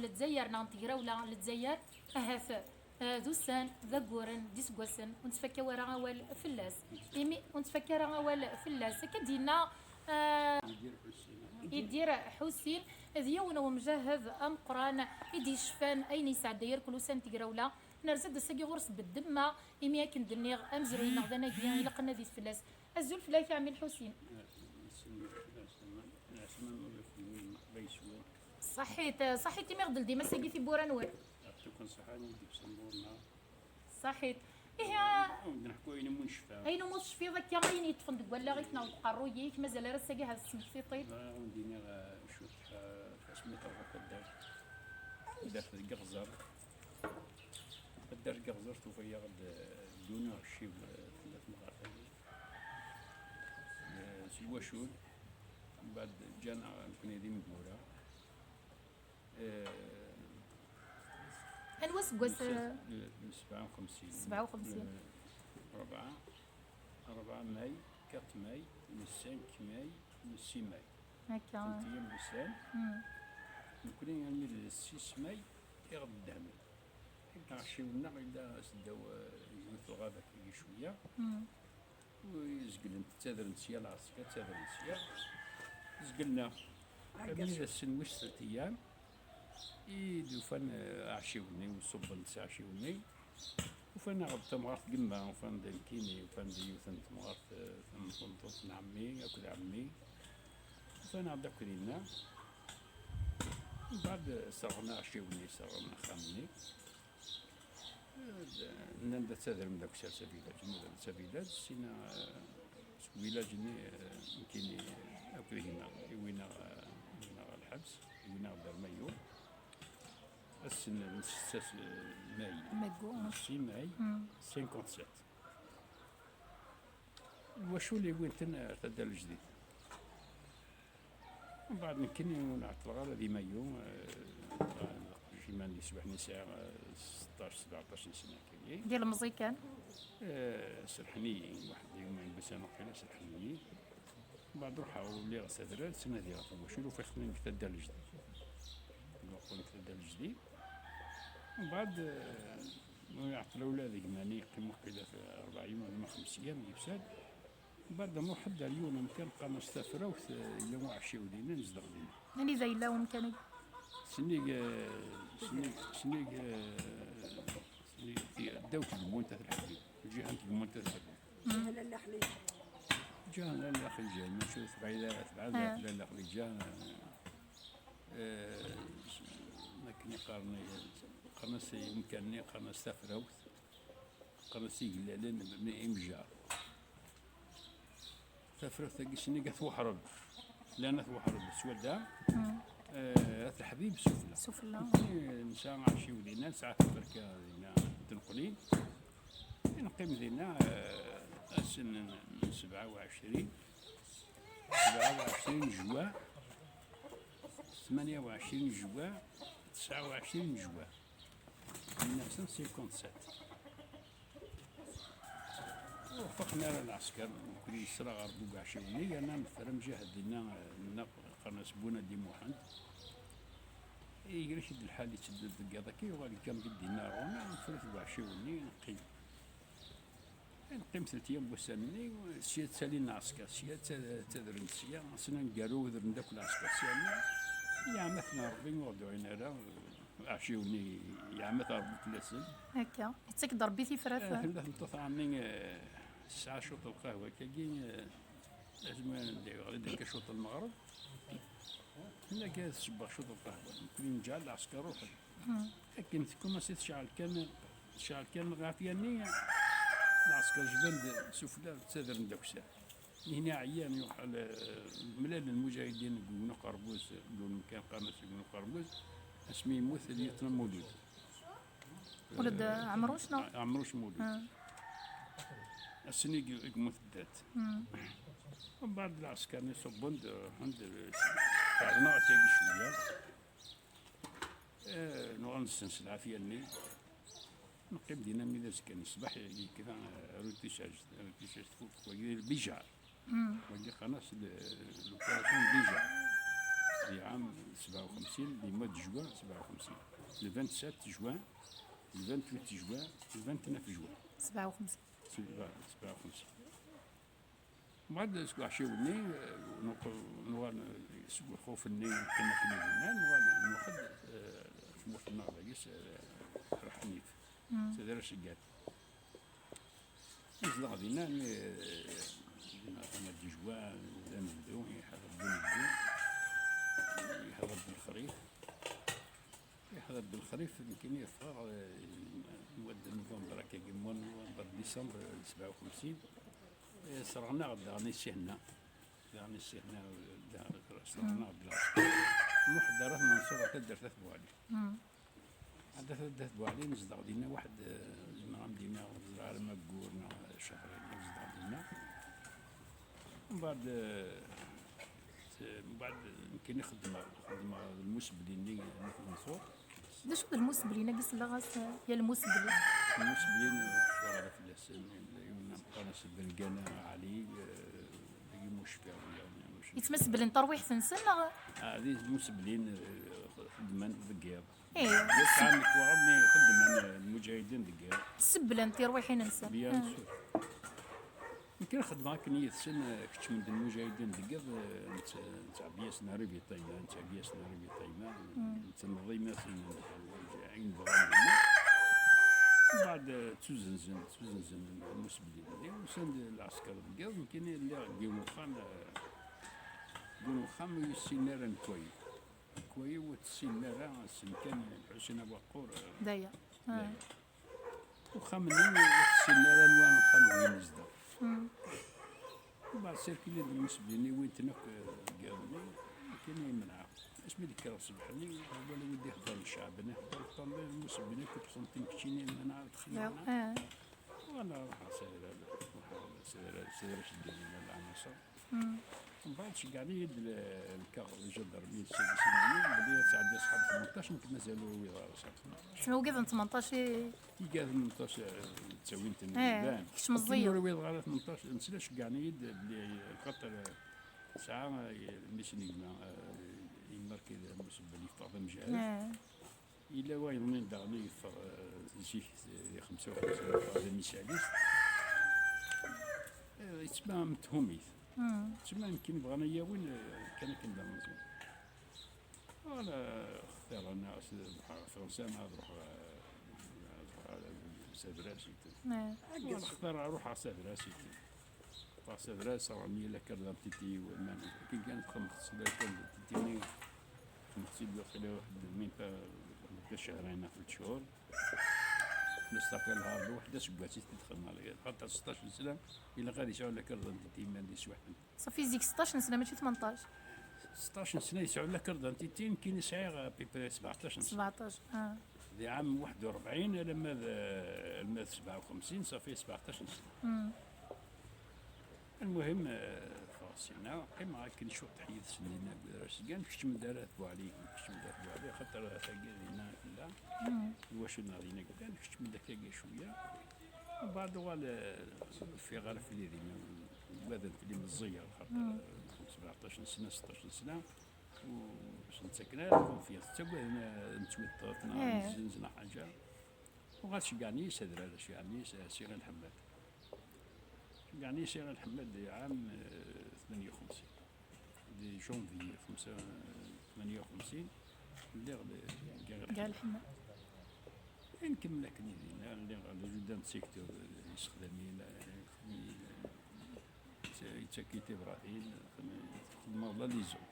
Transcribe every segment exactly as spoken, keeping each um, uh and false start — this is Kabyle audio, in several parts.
Lezzayer neɣ n tegrawla n Lezzayer, ahat, eh, d ussan, d agguren, d iseggasen, ur nettfakka ara awal fell-as. Imi ur nettfakka ara awal fell-as, akka d-yenna, eh, Idir Ḥusin. Idir Ḥusin, d yiwen n umjahed ameqqran i d-yecfan ayen yesɛedda irkel ussan n tegrawla. Nerza-d ass-agi ɣur-s beddemma, imi akken d-nniɣ, amezruy-nneɣ d anagi, ilaq ad nadit fell-as. Azul fell-ak a ɛemmi Lḥusin. Ṣaḥit, ṣaḥit imi ɣ-d-teldim ass-agi tiwwura-nwen. Ɛṭuken ṣaḥa n yidibsen ɣur-neɣ. Ṣaḥit. Ihi, a- Ur d-neḥku ayen umi necfa. Ayen umi tecfiḍ akka, ayen yeṭṭfen deg wallaɣ-ik neɣ deg uqerruy-ik, mazal ar ass-agi ha tesmektiḍ-t-id? Bɣiɣ ad wen-d-iniɣ, eh, cwiṭ, eh, asmi terɣa taddart. Taddart deg Iɣẓer. Taddart deg Iɣẓer tufa-yaɣ-d, eh, dduneɣ cciw, eh, tella temɣart-agi. Eh, s lwacul, mbeɛd ǧǧan-aɣ nekni d imgura. Eh, Anwa aseggas, n s-, eh, n sebɛa u xemsin. Sebɛa u xemsin. Eh, rebɛa, rebɛa may, quatre may, n cinq may, n six may. Akka. Tentiyam wussan. Mm. Nekni armi d six may, iɣ-d ddehmi. Aɛecciw-nneɣ yella seddaw, eh, yiwet tɣaba akkagi cwiya. Mm. Ur zeglen, ttadren sya lɛesker, ttadren sya. Zeglen-aɣ. Armi d ass-n wis telt eyyam i d-ufan, eh, aɛecciw-nni, u ṣubben-d s aɛecciw-nni. Ufan-aɣ-d tamɣart gemma, ufan-d nekkini, ufan-d yiwet n temɣart, eh, tameṭṭut n ɛemmi akked ɛemmi. Ufan-aɣ-d akk dinna. Mbeɛd, eh, serɣen aɛecciw-nni, serɣen axxam-nni. Nnan-d ad tadrem d akessar s avilaj, nnan-d s avilaj, sina, eh, seg uvilaj-nni, eh, nekkini, eh, akk d gma, iwin-aɣ, eh, iwin-aɣ ɣer lḥebs, iwin-aɣ-d ar Mayu. Ass n, n setta, eh, may. Mayu. Six may, mm, cinquante-sept. Lwacul iwin-ten ar taddart lejdid. Mbeɛd nekkini ur nɛeṭṭleɣ ara di Mayu, eh, leqdic iman di swaḥ-nni sɛiɣ, eh, seṭṭac, sebɛeṭṭac n sna akkagi. D ilemẓi kan? Eh, serḥen-iyi, waḥed yum n wussan waqila serḥen-iyi. Mbeɛd ruḥeɣ uliɣ s adrar, ttnadiɣ ɣef lwacul, ufiɣ-ten deg taddart lejdid. Deg uqun deg taddart lejdid. Mbeɛd, eh, ur iɛeṭṭel ula d gma-nni, yeqqim waqila rebɛa yum, neɣ xemsa yum, yefsa-d. Mbeɛd nruḥ-d ar yiwen umkan qqaren-as Tafrawt, eh, yella uɛecciw dinna, nezdeɣ dinna. Anida yella umkan-agi? Sennig, eh, sennig, sennig, eh, sennig, ddaw tgemmunt At Lḥbib, lǧiha n tgemmunt At Lḥbib. Lalla Xliǧa. Lǧiha n Lalla Xliǧa, mačči ur tebɛid ara, tebɛed ɣef Lalla Xliǧa, eh, eh, akken i qqaren, qqaren-as i umkan-nni, qqaren-as Tafrawt. Qqaren-as Igellalen n Imejjar. Tafrawt-agi sennig At Weḥreb. Llan At Weḥreb s wadda, eh, At Leḥbib sufella. Sufella. Nekkni nesɛa aɛecciw dinna, nesɛa taferka dinna n tneqlin. I neqqim dinna, eh, ass n, n sebɛa u ɛecrin, sebɛa u ɛecrin juin, ثمانية وعشرين juin, تسعة وعشرين juin. ألف وتسعمية وخمسة وستين. Ur wfiqen ara lɛesker, nekkni nesra ɣer Bugaɛciw-nni, yerna neffer amjahed dinna, nneɣ qqaren-as Bunadi Muḥend. Iger-ak-id lḥal, itteddu deg yiḍ akka, yuɣal-d kan bid dinna ɣur-neɣ, neffer-it Bugaɛciw-nni, neqqim. Neqqim telt eyyam n wussan-nni, sya ttalin lɛesker, sya tta-, ttadren sya, ass-nni aneggaru udren-d akk lɛesker sya-nni, yeɛma-ten Rebbi ur ɣ-d-uɣin ara, aɛecciw-nni yeɛma-t Rebbi fell-asen. Akka, yettak-d Rebbi tifrat. Eh, tella tmeṭṭut ɛemmi, eh, tesɛa ccuṭ lqahwa akkagi, eh, asmi d-yeɣli-d akka ccuṭ lmeɣreb, tella akka tsebbeɣ ccuṭ lqahwa, nekkni nǧeɛ lɛesker ruḥen. Akken tkumaṣi tecɛel kan, tecɛel kan lɣafiya-nni, lɛesker jban-d sufella, ttadren-d akessar. Nihni ɛyan, yuḥal, eh, mlalen lmujahidin deg Ugnu Qerbuz, deg umkan qqaren-as Ugnu Qerbuz, asmi yemmut Lieutenant Mulud. Mulud, eh, Ɛemruc, neɣ? Ɛemruc Mulud. Ah. Ass-nni i yemmut ddat. Mbeɛd lɛesker-nni ṣubben-d, ruḥen-d, eh, qqaren-aɣ akkagi cwiya. Eh, nuɣal nessen s lɛafiya-nni. Neqqim dinna mi d azekka n ṣṣbeḥ, yekda, eh, arutissage, arutissage tfuk, wagi d lbijar. Wagi qqaren-as l-, l'opération n lbijar. di ɛam sebɛa u xemsin, di mois de juin sebɛa u xemsin. Le vingt-sept juin, le vingt-huit juin, le vingt-neuf juin. Sebɛa u xemsin. Sebɛa, sebɛa u xemsin. Mbeɛd seg uɛciw-nni, eh, nuɣ-, nuɣal seg uxuf-nni kan akken i d-nnan, nuɣal nuɣal, eh, tmurt-nneɣ dagi s, eh, Ḥrḥanif, s Adrar Ceggat. Nezdeɣ dinna, mi, eh, dinna tama d ijwa, d anebdu, iḥeḍ-d unebdu, iḥeḍ-d lexrif. Iḥeḍ-d lexrif, nekkini ffɣeɣ, eh, mois de novembre, akkagi, mois de novembre, décembre, eh, sebɛa u xemsin. Eh, sserɣen-aɣ-d daɣen i Sihna. Daɣen i Sihna, eh, daɣen sserɣen-aɣ-d lɛesker. Nruḥ-d ar At Menṣur, ar taddart At Buɛli. Ɛedda taddart Buɛli, nezdeɣ dinna waḥed, eh, zemreɣ ad m-d-iniɣ, ur ẓriɣ ara ma ggurn neɣ cehṛin, nezdeɣ dinna. Mbeɛd, eh, s-, mbeɛd nekkini xeddmeɣ, xeddmeɣ d lmusebli-nni n At Menṣur. D acu d lmusebli-nni-agi selleɣ-as, ya lmusebli? Lmusebli, ur cfiɣ ara fell-as, yiwen ameqqran-as Belgana Ɛli, eh, dagi mu cfiɣ, yani, ur cfiɣ. Yettmaseblen tarwiḥt-nsen neɣ? Ah, d lmuseblin, eh, xeddmen deg yiḍ. Eh, Yesɛa nekwaɣ mi xeddmen, eh, lmuǧahidin deg yiḍ. Seblen tirwiḥin-nsen. Bien sûr. Nekkini xeddmeɣ akken yid-sen, eh, keččmen-d lmuǧahidin deg yiḍ, eh, nett-, nettɛebbi-asen arribi ṭayma, nettɛebbi-asen arribi ṭayma, nettneḍ-im-asen ayen bɣan dinna. Mbeɛd, eh, ttuzenzen, ttuzenzen lmuseblin-nni, usan-d lɛesker deg yiḍ, nekkini lliɣ deg yiwen uxxam, eh, deg yiwen uxxam ur yessinen ara nekwayi. Nekwayi ur t-ssinen ara, ssen kan Lḥusin Awaqur, eh, D aya. d aya. Uxxam-nni ur t-ssinen ara anwa axxam deg i nezdeɣ. Mbeɛd sirkilin-d lmuseblin-nni, wwin-ten akk, eh, deg yiḍ-nni, nekkini menɛeɣ. Asmi d-kkreɣ ṣṣbeḥ-nni, wala wid iheddren ccɛeb-nni, heddren ṭṭan, lmuseblin akk ṭṭfen-ten keččini, menɛeɣ, dxel menɛeɣ. Ah, Wala ruḥeɣ s adrar, ruḥeɣ s adrar, s adrar Ceggat, lɛanaṣer. Mbeɛd ceggɛen-iyi-d le-, lkaɣ, les gendarmes, s-, s-, belli ad tɛeddi ṣṣeḥ n tmenṭac, nekk mazal ur uwiḍeɣ ara ṣṣeḥ n tmenṭac. Tma ugad n tmenṭac i... Igad n tmenṭac, eh, ttawin-ten iban. Kečč meẓẓiyeḍ. Ur uwiḍeɣ ara tmenṭac, nesla ceggɛen-iyi-d belli, eh, xaṭer, eh, tesɛa, eh, mmi-s n gma, eh, yemma-k d amusebben yeffeɣ d amejhaz. Yella wayeḍ-nni daɣen i yeffeɣ, eh, zik, eh, di xemsa u xemsin, yeffeɣ d amisalist. Eh, yettma methumit. Yettma nekkini bɣan ad yi-awin, eh, kan akken d ameẓyan. Wala xtiren, ad ruḥeɣ ɣer Fransa, neɣ ad ruḥeɣ, eh, ad ruḥeɣ s adrar, c'est tout. Wala xtireɣ ruḥeɣ s adrar, c'est tout. Ɣas adras, rɣen-iyi la carte d'identité-iw, man akken kan xedmeɣ-tt la carte d'identité-nni, xedmeɣ-tt-id waqila waḥed, même pas, même pas cehrayen neɣ tlata cchur. Nestaqil ɣer waḥed aseggas i t-id-xedmeɣ, xaṭer seṭṭac n sna ilaq ad yesɛu la carte d'identité iman di teswiɛt-nni. Ṣafi zik seṭṭac n sna, mačči tmenṭac. Seṭṭac n sna yesɛu la carte d'identité, nekkini sɛiɣ à peu près sbeɛṭac n sna. Sbeɛṭac, ah. Di ɛam waḥed u rebɛin alamma d, alamma d sebɛa u xemsin, ṣafi sbeɛṭac n sna. Lmuhim, eh, ffɣeɣ syenna, qqimeɣ akken cuṭeḥ yid-sen dinna deg Udrar Ceggat, keččmen-d ar At Buɛli, keččmen-d ar At Buɛli, axaṭer tagi dinna tella, lwacul-nneɣ dinna i yellan, keččmen-d akkagi cwiya. Mbeɛd uɣal, eh, ur ffiɣeɣ ara fell-i dinna, ugaden fell-i meẓẓiyeɣ, axaṭer, eh, sebɛeṭṭac n sna, seṭṭac n sna, ur sen-ttaken ara confiance, ttagaden, eh, ad nettwiṭṭef, neɣ ad nezzenz, neɣ ḥaǧa. Uɣal ceggɛen-iyi s adrar, ceggɛen-iyi s, s Iɣil Ḥemmad. Ceggɛen-iyi s Iɣil Ḥemmad di ɛam, eh, tmanya u xemsin. Di janvier xemsa, tmanya u xemsin, lliɣ di, deg Iɣil Ḥemmad. Nkemmel akken i dinna, lliɣ l'adjudant de secteur, eh, yessexdam-iyi, eh, yettak-iyi tibratin, xedmeɣ la liaison.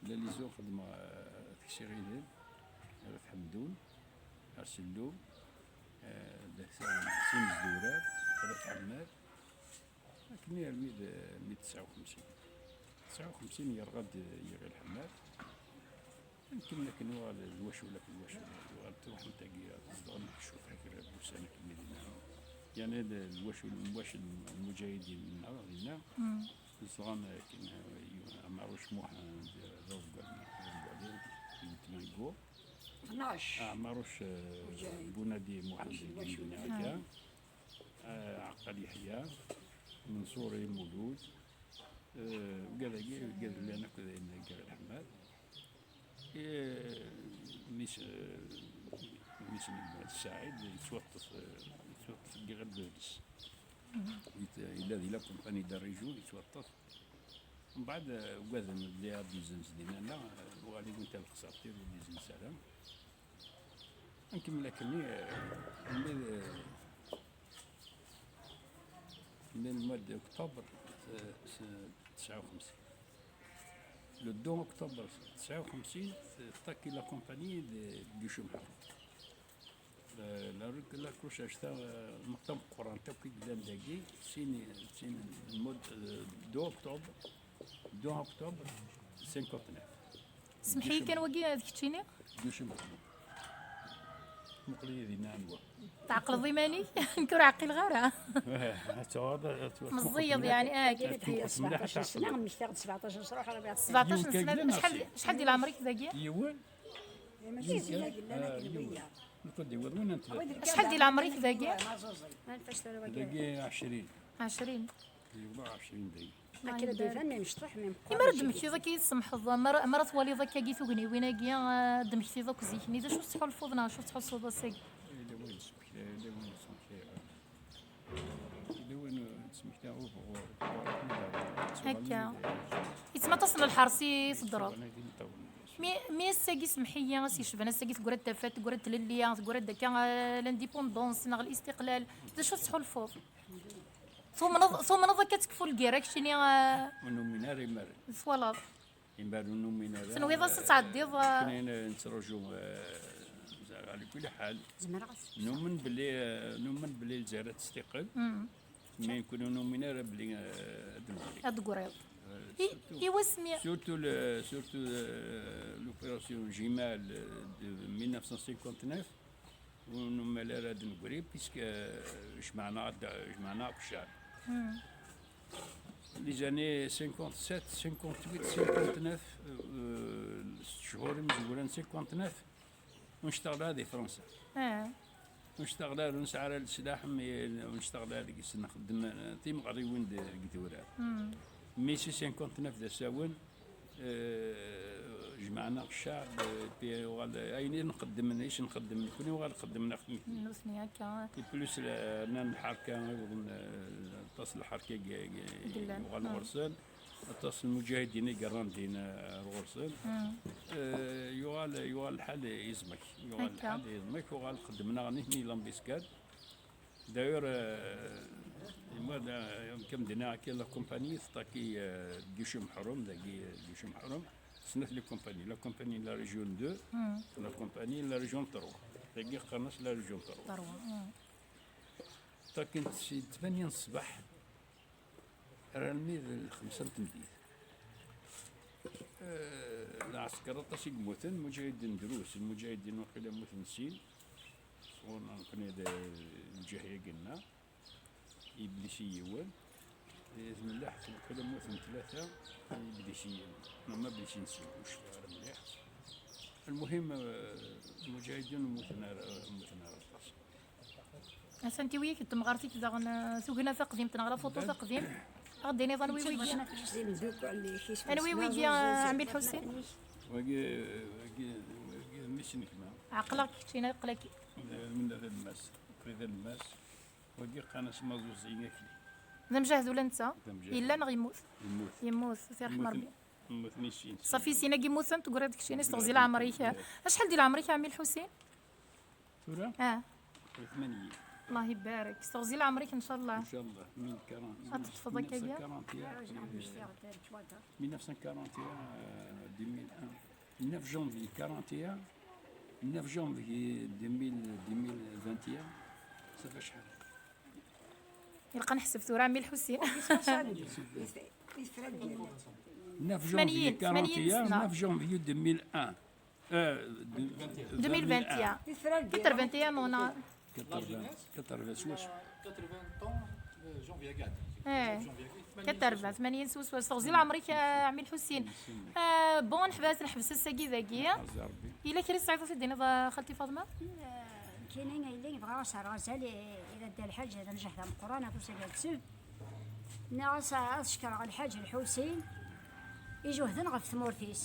La liaison xedmeɣ, eh, ksiɣ ilel, ar At Ḥemdun, ar Sellum, eh, d At Simezdurar, ar At Ḥemmad. Akken armi d, armi d tesɛa u xemsin. Tesɛa u xemsin yerɣa-d Iɣil Ḥemmad. Akken, akken uɣal lwacul, akken lwacul, uɣal truḥem tagi, tzedɣem cwiṭ kra n wussan akken i dinna. Yani d lwacul, lwacul n lmuǧahidin-nneɣ dinna. Zedɣen akken, eh, Ɛmaruc Muḥend, d aḍeggal, d aḍeggal, d weltma n Gu. Ɛmaruc, eh, Bunadi Muḥend, d dinna akka. Eh, Ɛeqqal Yeḥya, Menṣuri Mulud, Eh, ugad-agi, ugad llan akk d ayen gar lḥemmad. Eh, mmi-s, eh, mmi-s n Saɛid yettwaṭṭef, eh, yettwaṭṭef deg yiɣil n Bedlis. Yet-, yella di la compagnie de la région, yettwaṭṭef. Mbeɛd, eh, ugaden belli ad d-izzenz dinna, eh, uɣal iwin tabexsart-iw ur d-izzenz ara. Ad nkemmel akkenni, eh, almi d, eh, من le mois d'octobre, euh, تسعة وخمسين. Le deux octobre تسعة وخمسين, تطاكي la compagnie de, du Chemhar. La, la, la croche اشتا, euh, المقطع مقران تاكي قدام داكي, سيني, سيني المود, euh, deux octobre, deux octobre cinquante-neuf. سمحي كان واقي هذا كتشيني؟ Du Chemhar. مقلي ذي نانوا. تعقلض إيماني؟ نكون عقيل غارة. مزيض يعني، آه، كيف كيف؟ سبعطاش سنة، مشتاق سبعطاش سنة، روح ربي. سبعطاش سنة، شحال، شحال ديال عمرك ذاكي؟ يون. ماشي زينة، قلنا لك نبية. نكون دي وين انت؟ شحال ديال عمرك ذاكي؟ ذاكي عشرين. عشرين. يوضع عشرين دقيقة. أكل ديفان ما يمشطح، ما يمقرش. إما راه دمك ذاك يسمحض، ما راه، ما راه توالي ذاك كي تغني وين هي، آه، دمك ذاك زيك ني، شو تحول فوضنا، شو تحول صودا ساق. إلا وين سمحت، إلا وين سمحت، إلا وين سمحت، هو، هو، هكا. يتسمى تصل الحرس يصدروا. مي، مي الساقي سمحية، سي شبان الساقي تقرا التفات، تقرا تللية، تقرا دكا، آه، لانديبوندونس، نغ الاستقلال. دا شو تحول فوض. Tumneḍ, tumneḍ akka ad tekfu lgirra, keččini, ah, ur numin ara imaren. Twalaḍ. Imaren ur numin ara. Tenwiḍ-as ad tɛeddiḍ, ah, Knin nettruǧu, eh, على كل حال. Zemreɣ ad s-, numen belli, eh, numen belli Lezzayer ad testiqel. Mm. Mi nekni ur numin ara belli, eh, ad d-negri. Ad d-tegriḍ. Eh, I, surtout, i wasmi. Surtout le, surtout, eh, l'opération Jimal, eh, de mille neuf cent cinquante-neuf. Ur numal ara ad negri, puisque, euh, jemɛen-aɣ-d, jemɛen-aɣ-d ccɛeb. Hmm. Les années cinquante-sept, cinquante-huit, cinquante-neuf, euh, s ccɣel imezwura n cinquante-neuf, ur nectaɣel ara di Fransa. Ah. Ur nectaɣel ara, ur nesɛi ara leslaḥ, mi ur nectaɣel ara deg-s, nxeddem, eh, timeɣriwin de-, deg idurar. Hmm. Mi si cinquante-neuf d asawen, Eh, jemɛen-aɣ ccɛeb, eh, puis uɣal, ayen i nxeddem, i s-nxeddem nekni, uɣal xeddmen-aɣ-t nutni. Nutni akka. Et plus, eh, rnan lḥerka, iwḍen, eh, aṭas n lḥerka i, i, i, yellan, uɣal ɣur-sen, aṭas n lmuǧahidin i yerran din, eh, ar ɣur-sen. Mm. Eh, yuɣal, yuɣal lḥal yeẓmek, yuɣal lḥal yeẓmek, uɣal xeddmen-aɣ nitni l'embuscade. D'ailleurs, euh, moi, da, كم دينا كي la compagnie, تاكي, euh, Guichemehroum, داكي, euh, Guichemehroum, سنة les compagnies, la compagnie de la région deux, la compagnie de la région trois. داكي قرنس la région trois. Trois, mm. تاكي سي ثمانية الصباح, راه الميد الخمسة نتمديد. آه، العسكر aṭas i yemmuten, المجاهدين دروس, المجاهدين وقيلا mmuten sin, sɣur nekkni d lǧiha-agi-nneɣ, iblisi yiwen, eh, tmellaḥt waqila mmuten tlata iblisiyen, neɣ ma iblisiyen sin, ur cfiɣ ara mliḥ. المهم, eh, المجاهدين mmuten ara, mmuten ara aṭas. Asan ti wigi temɣart-ik daɣen, eh, tugna taqdimt neɣ la photo taqdimt. Ad d-tiniḍ anwi wigi? Anwi wigi, eh, Ɛmi Lḥusin? Wagi, wagi, wagi d mmi-s n gma. Ɛeqleɣ keččini, aql-ak. D, d alemmas, d alemmas. Wagi qqaren-as Maẓuẓi akli. D amjahed ula netta? D amjahed. Yella neɣ yemmut? Yemmut. Yemmut, tirḥem Rebbi. Mmuten sin. Ṣafi, sin-agi mmuten, tegriḍ keččini s teɣzi leɛmer-ik. Acḥal di leɛmer-ik a Ɛmi Lḥusin? Tura? Ah. Tmanyin. Allah ibarek. S teɣzi leɛmer-ik, ncallah. Ncallah. Ad teṭṭfeḍ akka-ya? Mille neuf cent quarante et un, euh, deux mille un. Neuf janvier quarante et un, neuf janvier deux mille, deux mille vingt et un, ça fait شحال؟ Ilaq ad neḥseb tura, Ɛmi Lḥusin. Neuf janvier quarante et un, neuf janvier deux mille un. Euh, deux mille vingt et un. Quatre-vingt-un, non, non. Quatre-vingts, quatre-vingts, quatre-vingts ans, euh, janvier quatre. Eh, quatre-vingts, tmanyin swaswa. S teɣzi leɛmer-ik, eh, Ɛmi Lḥusin. Eh, bon, neḥbes, neḥbes ass-agi dagi. Yella kra i tesɛiḍ ad t-id-tiniḍ, eh, xalti Faḍma? Eh, nekkini, yella yebɣa ad s-rreɣ azal i, i Dda Lḥaǧ, d amjahed ameqqran, aṭas i yekseb. Nniɣ-as ad cekkreɣ Lḥaǧ Lḥusin, ijuhden ɣef tmurt-is.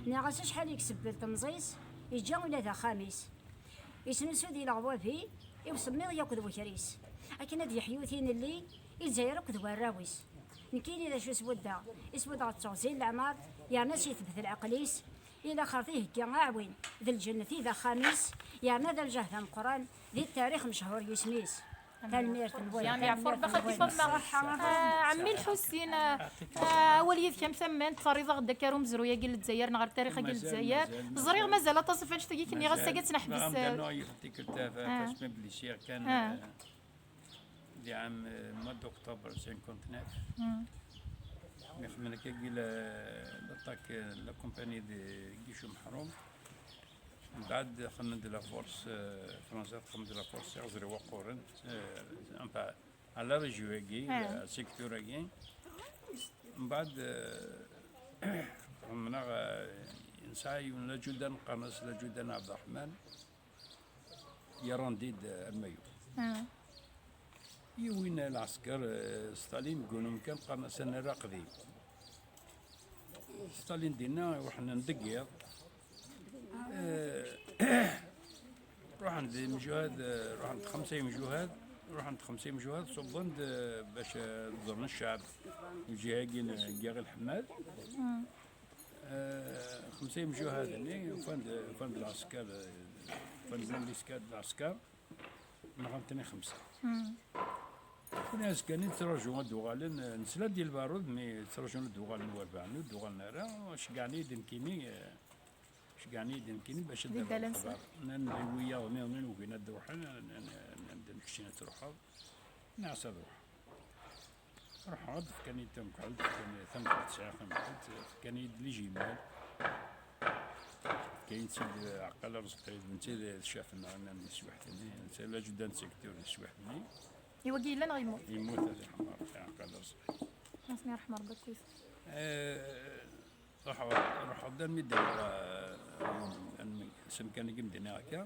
Nniɣ-as acḥal i isebbel temẓi-s, iǧǧa ula d axxam-is. Isnusu di leɣwabi i usemmiḍ yakk d wekris, akken ad yeḥyu tinelli i Lezzayer akk d warraw-is. Nekkini d acu sbuddeɣ? Isbudd ɣef teɣzi n leɛmer, yerna s itebet lɛeql-is, i laxert iheggi aɛwin, d lǧennet i d axxam-is, yerna d lǧehd ameqqran di ttarix mechur yisem-is. Tanemmirt-nwen. Yerna yeɛfu Rebbi a xalti Faḍma. Ah, ɛemmi Lḥusin, ah, ah, awal yid-k am tammant, terriḍ-aɣ-d akka ar umezruy-agi n Lezzayer neɣ ar tarix-agi n Lezzayer. Ẓriɣ mazal aṭas ɣef annect-agi, k-nniɣ ass-agi ad tt-neḥbes. Mazal, mazal. Bɣan-d annaɣ yiwet n tikkelt, ah, parce que blessière kan, ah, ah, di ɛam, ah, mois d'octobre cinquante-neuf. Mm. Mi xedmen akkagi la, l'attaque, ah, la compagnie de Guichou Mehroum. Mbeɛd xedmen-d la force, euh, Fransa txedmen-d la force, iɣzer iwaqquren, euh, enfin, à la région-agi, ah, euh, secteur-agi. Mbeɛd, euh, xedmen-aɣ, euh, nesɛa yiwen laǧudan, qqaren-as laǧudan Ɛebderreḥman, yerran-d-id, euh, amayu. Ah. Yiwin lɛesker, eh, Stalin deg win umkan qqaren-as Annar Aqdim. Stalin dinna, ruḥen-d deg yiḍ. Eh, ruḥen-d imjuhad, eh, ruḥen-d xemsa imjuhad, ruḥen-d xemsa imjuhad, ṣubben-d, eh, bac, eh, ẓren cceɛb n lǧiha-agi n Giɣi Lḥemmad. Eh, xemsa imjuhad-nni, ufan-d, ufan-d lɛesker, eh, ufan-d lɛesker, lɛesker. Nɣan-ten i xemsa. Mm. Kul azekka-nni nettraǧu ad d-uɣalen, eh, nesla-d i lbarud, mi ttraǧun ad d-uɣalen warbaɛen, ur d-uɣalen ara, ceggɛen-iyi-d nekkini, eh, ceggɛen-iyi-d nekkini bac ad d-aruɣ lexbar. Nnan-d i wiyaḍ nniḍen ugin ad d-ruḥen, nnan-d nekk sin ad truḥeḍ, nniɣ-as ad ruḥeɣ. Ruḥeɣ-d, fkan-iyi-d tamekḥelt, fkan-iyi tamekḥelt, sɛiɣ tamekḥelt, fkan-iyi-d lijimal. Fkan-iyi-tt-id Ɛeqqal Arezqi, d netta i d ccaf-nneɣ, nnan yeswiḥt-nni, netta d laǧudda n sektur yeswiḥt-nni. I wagi yellan neɣ yemmut? Yemmut, ad irḥem Rebbi, Ɛeqqal Arezqi. Ad ten-irḥem Rebbi akkit. Eh, ruḥeɣ, ruḥeɣ-d armi d-awiɣ, eh, s amkan-agi m-d-nniɣ akka.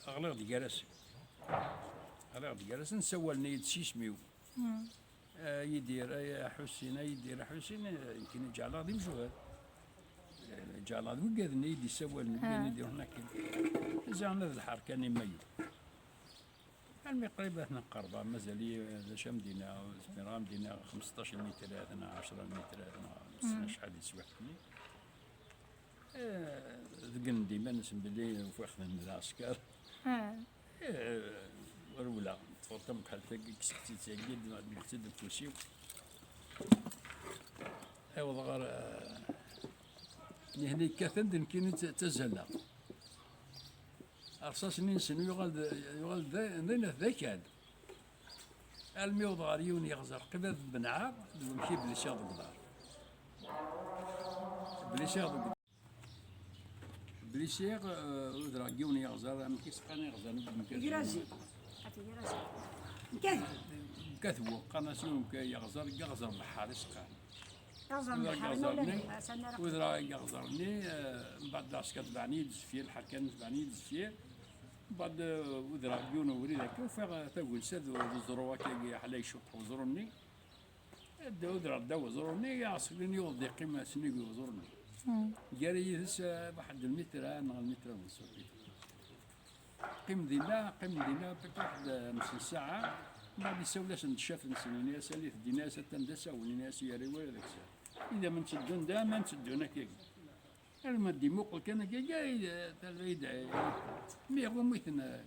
Ɣliɣ-d gar-asen. Ɣliɣ-d gar-asen, ssawalen-iyi-d s yisem-iw. Hmm. A Yidir, a Ḥusin, a Yidir, a Ḥusin, eh, nekkini ǧeɛleɣ d imjuhad. Eh, ǧeɛleɣ d wigad-nni i d-issawalen, wigad-nni i d-iruḥen akken. Ziɣen d lḥerka n imayu. Almi qrib ad ten-qerbeɣ, mazal-iyi, eh, d acu am dina, zmireɣ am dina xemseṭṭac lmitrat, neɣ ɛecra lmitrat, neɣ wissen acḥal di teswiɛt-nni. Eh, degnen-d iman-nsen belli ufiɣ-ten d lɛesker. Eh, rewleɣ, ṭṭfeɣ tamekḥelt-agi, kkseɣ-tt-id, ddmeɣ-tt-id deg ufus-iw. Awḍeɣ ɣer, eh, nihni kkaten-d, nekkini tt-, ttazzaleɣ. Rrṣaṣ-nni-nsen yuɣal d, yuɣal d, d ayen d akal. Almi wwḍeɣ ɣer yiwen yeɣzer qrib ad benɛeɣ, d wamek i blisiɣ deg uḍar. Blisiɣ deg uḍar. Blisiɣ, eh, udreɣ deg yiwen yeɣzer, amek i s-qqaren iɣzer n Grazi. Ati Grazi. Mkatbu. Mkatbu, qqaren-as yiwen yeɣzer, deg yeɣzer n lebḥer i s-qqaren. Udreɣ deg yeɣzer-nni, udreɣ deg yeɣzer-nni, eh, mbeɛd lɛesker tebɛen-iyi-d zeffir, lḥerka-nni tebɛen-iyi-d zeffir. Mbeɛd, eh, udreɣ deg yiwen ubrid akka, ufiɣ, eh, tagunsa d, d uẓru akka, ḥala icuṭṭ uẓru-nni. Ad udreɣ ddaw uẓru-nni, aɛesker-nni yuɣ-d iqqim sennig uẓru-nni. Gar yid-s, eh, waḥed lmitra neɣ lmitra ونص. Qqim dinna, qqim dinna, peut-être waḥed, eh, nus n ssaɛa, mbeɛd issawel-asen-d ccaf-nsen, ini-as, alit dinna, as atan d asawen, ini-as, yerra wara deg-s. Idammen tteddun, dama tteddun akkagi. Alma d-imuqel kan akkagi, ay, tala-yi-d, ay, mi iɣumiten, eh,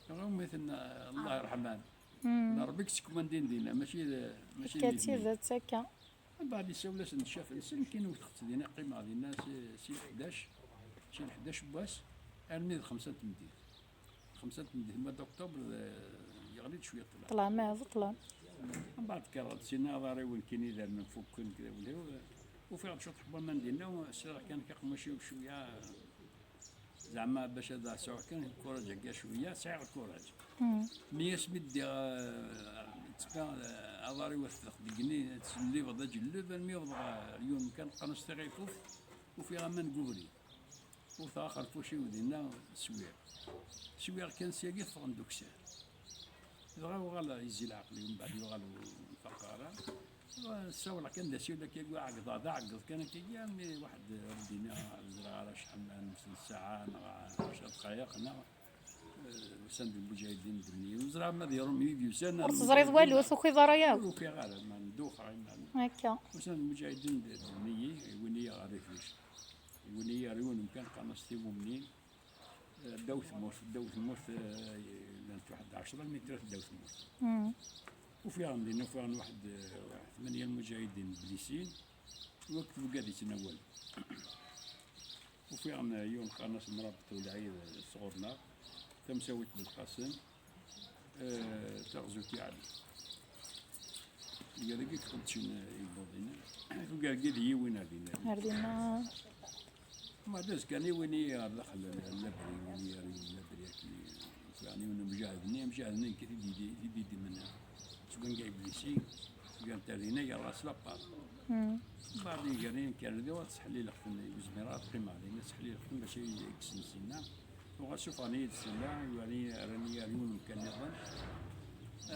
iɣumiten, eh, Allah yerḥman. D Rebbi i yessekmandin dinna, mačči d, mačči d nitni. Akka d tidet, akka. Mbeɛd issawel-asen-d ccaf-nsen, nekkini wteɣ-tt dinna, qqimeɣ dinna si, si leḥdac, si leḥdac n wass, armi d xemsa n tmeddit. Xemsa n tmeddit, mois d'octobre, d, yeɣli-d cwiya ṭṭlam. Ṭṭlam, ah, d ṭṭlam. Mbeɛd kkreɣ-d sin aḍariwen nekkini idermen fukken kra wala, ufiɣ-d ciṭ n waman dinna, sriɣ kan aqemmuc-iw cwiya, zeɛma bac ad sɛuɣ kan lkuraǧ-agi cwiya, sɛiɣ lkuraǧ. Mi asmi ddiɣ, eh, tteffaɣ, eh, aḍar-iw ad t-ffeɣ deg igenni, ad ttsellibeɣ d aǧelleb, almi wwḍeɣ, eh, yiwen umkan qqaren-as Tiɣifuft, ufiɣ aman deg ubrid. Wteɣ axerfuc-iw dinna, swiɣ. Swiɣ kan syagi ffɣen-d ukessar. Dɣa uɣal yezzi leɛqel-iw, mbeɛd yuɣal ur nfaq ara. Ssawleɣ kan d asiwel akka, ɛeggeḍ, d aɛeggeḍ kan akka, armi waḥed ur d-yenna, ur ẓriɣ ara acḥal n ssaɛa neɣ ɛecra dqayeq neɣ, eh, usan-d lmuǧahidin d-nni. Ur ẓriɣ ma d iṛumyen i d-yusan. Ur teẓriḍ walu, ur tukiḍ ara yakk. Ur ukiɣ ara, ma nduxeɣ, ma akka. Usan-d lmuǧahidin d-nni, wwin-iyi ɣer rrifuj. Wwin-iyi ɣer yiwen umkan qqaren-as Tiwumnin. Ddaw tmurt, ddaw tmurt, eh, llant waḥed ɛecra lmitrat ddaw tmurt. Ufiɣ-n dinna, ufiɣ-n waḥed, eh, waḥed tmanya lmuǧahidin blisin, ur tugad yettnawal. Ufiɣ-n yiwen qqaren-as Mrabet Ulɛid, eh, sɣur-neɣ, tamsawit Belqasem, eh, taɣzut iɛedda. Gar-agi tqeddcen, eh, igbuḍin. Tugar-agi d yiwin ar dinna. Ar dinna. Ma d azekka-nni win i ɣer daxel n labri, win i ɣer yiwen labri akken, yeɛni yiwen umjahed-nni, amjahed-nni nekk i t-id-, i t-id-idmen seg wanga iblisi, seg anta dinna yerɣa s lapal. Mbeɛd iger-nni nekk rdiɣ ad ttḥellileɣ-ten, ur zmireɣ ad qqimeɣ din, ad ttḥellileɣ-ten bac ay kksen sinna. Uɣal sufɣen-iyi-d sella, rran-iyi ar yiwen umkan nniḍen.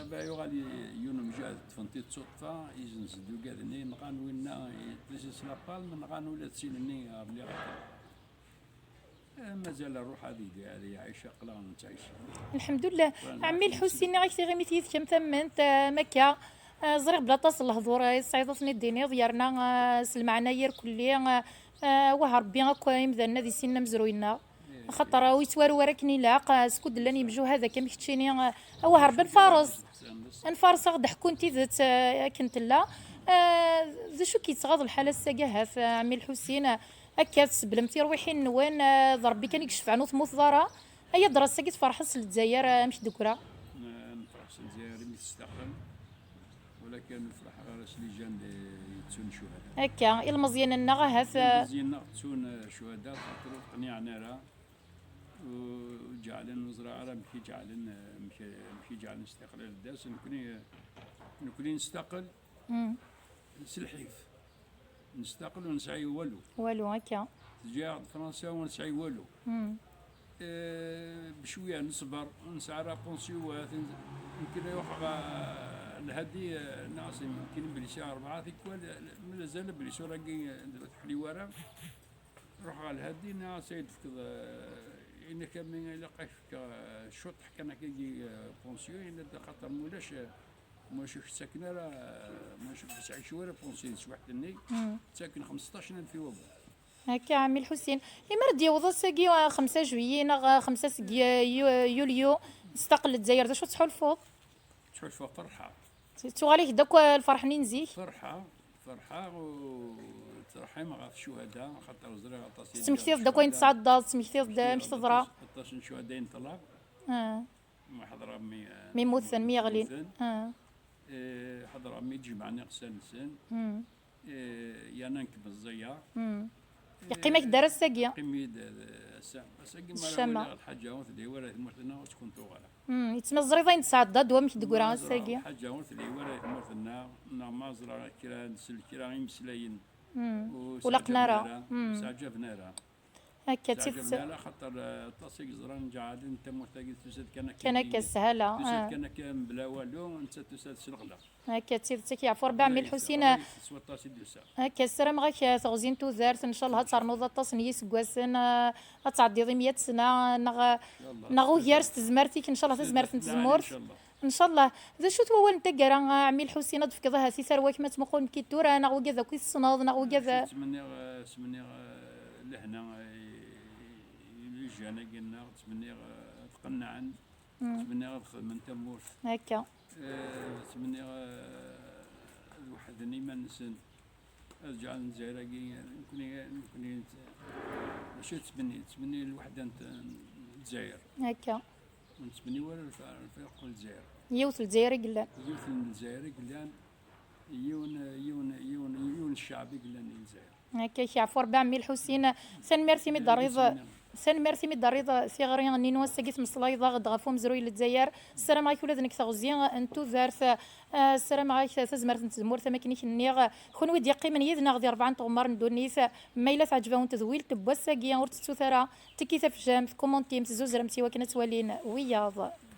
Aba yuɣal yiwen umjahed ṭṭfen-t-id d tuṭṭfa, izenz-d ugad-nni, nɣan winna, yeṭṭis-is lapalm, nɣan ula d sin-nni rliɣ akka. Eh, mazal rruḥ ad yedɛi, ad yeɛic, aql-aɣ nettɛic. Lḥemdullah. Ɛemmi Lḥusin, nniɣ-ak tiɣimit yid-k am tamment, eh, am akka. Eh, ẓriɣ bla aṭas n lehdur, eh, i tesɛiḍ ad ten-id-tiniḍ, yerna, eh, s lmeɛna irkelli, eh, eh, wah Rebbi akk imdanen ad issinen amezruy-nneɣ. Axaṭer ur yettwaru ara akken ilaq, eh, skud llan yemjuhad akka am keččini, eh, awah Rebbi ad nfares, ad nfares ad ɣ-d-ḥkun tidet, eh, akken tella. Eh, d acu k-yettɣaḍ lḥal ass-agi ahat, eh, ɛemmi Lḥusin, eh, akka tsebblemt tirwiḥin-nwen, eh, d Rebbi kan i icefɛen ur temmuteḍ ara. Ay adras-agi tferḥeḍ s Lezzayer, eh, amek d-teggra? Eh, nefreḥ s Lezzayer imi testaqel, walakin ur ferḥeɣ ara s les gens yettun ccuhada. Akka, ilmeẓyen-nneɣ ahat, eh, ilmeẓyen-nneɣ ttun, eh, ccuhada, xaṭer ur qniɛen ara. Ur ǧeɛlen, ur ẓriɣ ara amek i ǧeɛlen, amek, amek i ǧeɛlen s tiqlal ddas. Nekni, nekni nestaqel s lḥif. Nestaqel ur nesɛi walu. Walu, akka. Teǧǧa-yaɣ-d Fransa ur nesɛi walu. Eh, bcwiya nesber, ur nesɛi ara pension, nekni ruḥeɣ ɣer Lhadi, eh, neɣ s-, nekni blisi rebɛa tikwal, eh, mazal blisi ur agi, eh, ur teḥliw ara. Ruḥeɣ ɣer Lhadi, nniɣ-as ad yi-d-tefkeḍ, eh, ini-k a mmi ilaq ad k-fkeɣ, eh, cwiṭ kan akkagi, eh, pension, yenna-d axaṭer ma ulac, eh, ma ulac ur k-ttaken ara, eh, ma ulac ur k-ttɛicew ara pension di teswiɛt-nni, ttaken xmesṭac n alef i wawal. Akka, ɛemmi Lḥusin. Imi ara d-yaweḍ ass-agi, eh, xemsa juillet neɣ, eh, xemsa seg, eh, yu-, yulyu, testaqel Lezzayer, d acu ad tḥulfuḍ? Ttḥulfuɣ ferḥeɣ. Tuɣal-ak-d akk lferḥ-nni n zik? Ferḥeɣ, ferḥeɣ u ttreḥḥimeɣ ɣef ccuhada, xaṭer ẓriɣ aṭas i tesmektiḍ-d akk ayen tesɛeddaḍ, tesmektiḍ-d amek teḍra. Aṭas n ccuhada i neṭleɣ. Ah. Ma ḥeḍreɣ mi, mi mmuten, mi ɣlin. Mmuten. Ah. Eh, ḥeḍreɣ mi d-jemɛen iɣsan-nsen. Hmm. Eh, yerna nekk meẓẓiyeɣ. Hmm. Eh, yeqqim-ak-d ar ass-agi? Yeqqim-iyi-d, eh, ass-a. Ass-agi mi ara waliɣ lḥaǧa ur telhi wara i tmurt-nneɣ, ur tt-kuntuɣ ara. Hmm, yettmeẓriḍ ayen tesɛeddaḍ d wamek d-teggra ass-agi? Ma ẓriɣ lḥaǧa ur telhi wara i tmurt-nneɣ, neɣ ma ẓriɣ kra, nsel kra imeslayen ur laqen ara. Hmm. Ur sɛeǧaben ara. Akka, d tidet. Sɛeǧaben ara, xaṭer, eh, aṭas i yeẓran ǧeɛlen tamurt-agi tusa-d kan akka. Kan akka, sshala, tusa-d kan akka mebla walu, nettat tusa-d s leɣla. Akka, d tidet, ad k-yeɛfu Rebbi, ɛemmi Lḥusin. Tettwaṭas i d-tusa. Akka, ssarameɣ-ak, eh, teɣzi n tudert, ncallah ad ternuḍ aṭas n yiseggasen, eh, ad tɛeddiḍ i meyya sna, neɣ, neɣ ugar s tezmert-ik, ncallah, tazmert n tzemmurt. Ncallah. D acu-t wawal n taggara, a ɛemmi Lḥusin, ad d-tefkeḍ ahat i tarwa-k ma ttmuqul nekki tura, neɣ wigad akk i tessneḍ, neɣ wigad? Ttmenniɣ, eh, ttmenniɣ, eh, lehna, eh, i les jeunes-agi-nneɣ, ttmenniɣ, eh, ad qennɛen, ttmenniɣ ad xedmen tamurt. Akka. Eh, ttmenniɣ, eh, ad weḥden iman-nsen, ad ǧeɛlen Lezzayer-agi, nekni, nekni, mačči ttmenni, ttmenni lweḥda n t-, n Lezzayer. Akka. Ur nettmenni wara lf-, lfirq n Lezzayer. Yiwet n Lezzayer i yellan. Yiwet n Lezzayer i yellan. Yiwen, yiwen, yiwen, yiwen n ccɛeb i yellan di Lezzayer. Akka, k-yeɛfu Rebbi, ɛemmi Lḥusin. Tanemmirt imi d-terriḍ, tanemmirt imi d-terriḍ tiɣri-nni n wass-agi, tmeslayeḍ-aɣ-d ɣef umezruy n Lezzayer. Ssarameɣ-ak ula d nekk teɣzi n tudert. Ah, ssarameɣ-ak tazmert n tzemmurt, am akken i k-nniɣ. Kunwi d-yeqqimen yid-neɣ di rebɛa n tɣemmar n ddunit, ma yella teɛǧeb-awen tedwilt n wass-agi, ur tettut ara tiki tafejjamt, kumuntimt, zuzremt i wakken ad twalin wiyaḍ.